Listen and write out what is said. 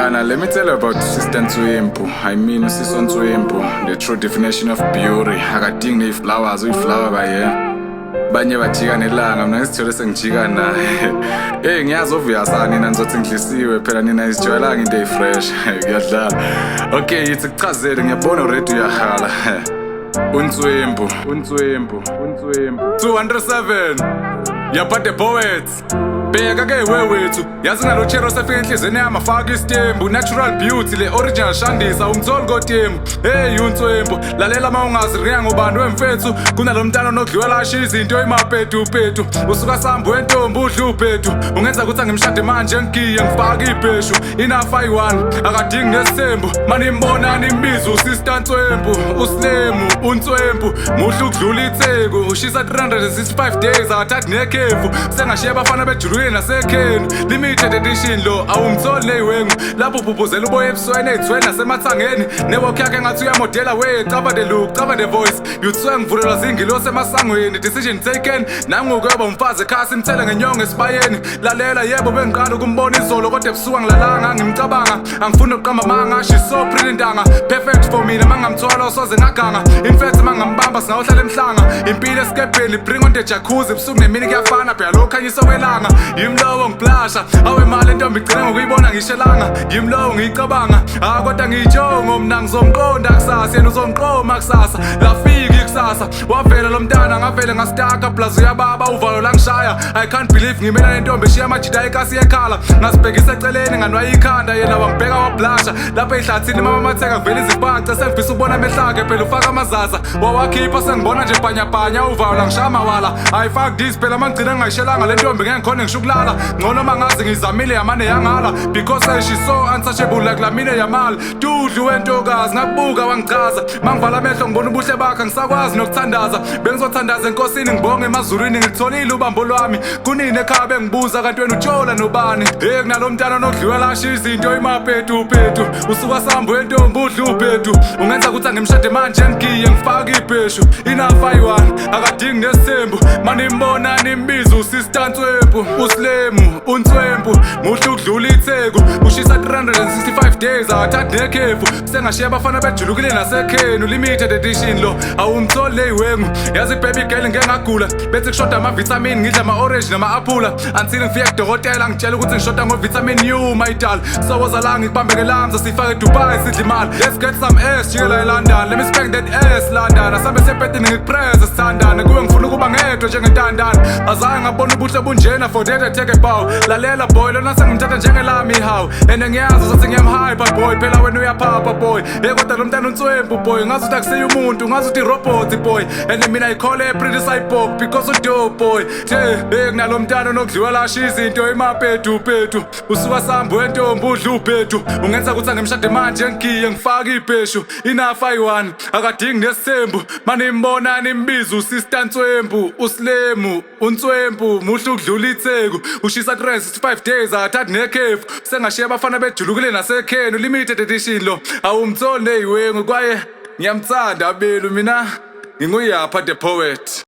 Mntana, let me tell you about Sister Ntswempu. I mean uSiso Ntswempu, the true definition of beauty. Akadingi ney'flowers, uyiflower kwayena. Banye bajika nelanga, mina ngisithole sengijika naye. Hey, ngiyazi obvious nina nizothi ngidlisiwe phela nina izijwayelanga into ey'fresh. Kuyadlala. Okay, yithi kuchazele ngiyabona already uyahala. Unswempu, unswempu, unswempu. 207. Yapha the poets. Bheka ke wewethu, yazi nalo chero sefika enhlizweni yami afaka isitembu, natural beauty le original shandisa umtholi kotembu. Hey unswempu, lalela uma ungazi ringa ngobani wemfethu, kunalo mntana onodliwa lasha izinto imapetu petu. Usuka sambu wentombi udla ubhedu. Ungenza ukuthi angimshade manje ngigiye ngifake ibheshu. Enough I one, akadingi nesithembu. Manimbona nimbiza usister Ntswempu, uSlemu, uNtswempu, muhle ukudlula iTheku, ushisa 365 days akathathi nekhefu. Sengashiya abafana bejulukile nasekhenu. Limited edition lo awumtholi neyiwengu. Lapho uphuphuzela uboya ebusweni ey'thweni nasemathangeni. Newalk yakhe ngathi uyamodela we, cover the look, cover the voice. Yuthiwe ngivulelwa zingilosi emasangweni. Decision taken, nangu kuyoba umfazi ekhaya simthele ngenyongo esibayeni. Lalela yebo bengiqala ukumbona izolo kodwa ebusuku angilalanga ngimcabanga. Angifuni ukuqamba amanga, she's so pretty ntanga. Perfect for mina mangamthola usoze ngaganga. In fact mangambamba singawuhlala emhlanga. Impilo esikebheni bring on the jacuzzi ebusuku nemini kuyafana phela lokho khanyisa kwelanga. Yimi lowo ngiblasha, awe mali entombi igcine ngokuyibona ngishelanga. Yimi lowo ngiyicabanga, ah kodwa ngiyitsho mina ngizomqonda kusasa yena uzongiqoma kusasa. Lafika ikusasa wavela lo mntana ngavele ngastaka plus uyababa uvalo langishaya. I can't believe ngimela lentombi eshiya amajita ekasi ekhala. Ngasibhekisa eceleni nganwaya ikhanda yena wangibheka wablasha. Lapha ehlathini mama matheka kuvela izipaca sengifisa ukubona amehlakhe phela ufaka amazaza wawakhipha sengibona nje bhanyabhanya uvalo langishaya mawala. I fuck this phela mangigcina ngingayishelanga le ntombi ngeke ngikhone ngisho ukulala. Ngcono mangazi ngizamile yamane yangala because she's so untouchable like Lamine Yamal. Dudlu wentokazi ngakubuka wangichaza mangivala amehlo ngibona ubuhle bakhe angisakwazi nokuthandaza. Bengizothandaza enkosini ngibonge emazulwini ngilitholile ubambo lwami. Kunini ekhaya bengibuza kanti wena utshola nobani? Hey kunalo mntana onodliwa lasha izinto imapetu petu. Usuka sambu wentombi udla ubhedu. Ungenza ukuthi angimshade manje ngigiye ngifake ibheshu. Enough I one, akadingi nesithembu. Manimbona nimbiza uSister Ntswempu, uSlemu, uNtswempu, muhle ukudlula iTheku. Ushisa 365 days akathathi nekhefu. Sengashiya abafana bejulukile nasekhenu. Limited edition lo awumtholi leyiwengu. Yazi baby girl ngeke ngagula bethi kushoda ama-vitamin ngidla ama-orange nama-aphula until ngifike kudokotela ngitshela ukuthi ngishoda ngo-vitamin U my darling. Sokoza la ngikubambe ngelamza sifake eDubai sidle imali. Let's get some ass jikela eLondon. Let me spank that ass London. Asambe sebhedini ngikupresse sithandane. Kuwe ngifuna ukuba ngedwa njengentandane. Azange ngabona ubuhle bunjena for that I take a bow. Lalela boy lona sengimthatha njengelami ihawu. And ngiyazi ukuthi ngiyamhype boy phela wena uyaphapha boy. Hey kodwa lo mntana unswempu boy ngazi ukuthi akusiye umuntu ngazi ukuthi irobot boy. And mina I call her pretty cyborg because udope boy. Hey hey kunalo mntana onokudliwa lasha izinto imapetu petu. Usuka sambu wentombi udla ubhedu. Ungenza ukuthi angimshade manje ngigiye ngifake ibheshu. Enough I one, akadingi nesithembu. Manimbona nimbiza uSister Ntswempu, uSlemu, uNtswempu, muhle ukudlula iTheku. Ushisa 365 days akathathi nekhefu. Sengashiya abafana bejulukile nasekhenu. Limited edition lo awumtholi neyiwengu kwaye ngiyamthanda belu mina nginguyapha the poet.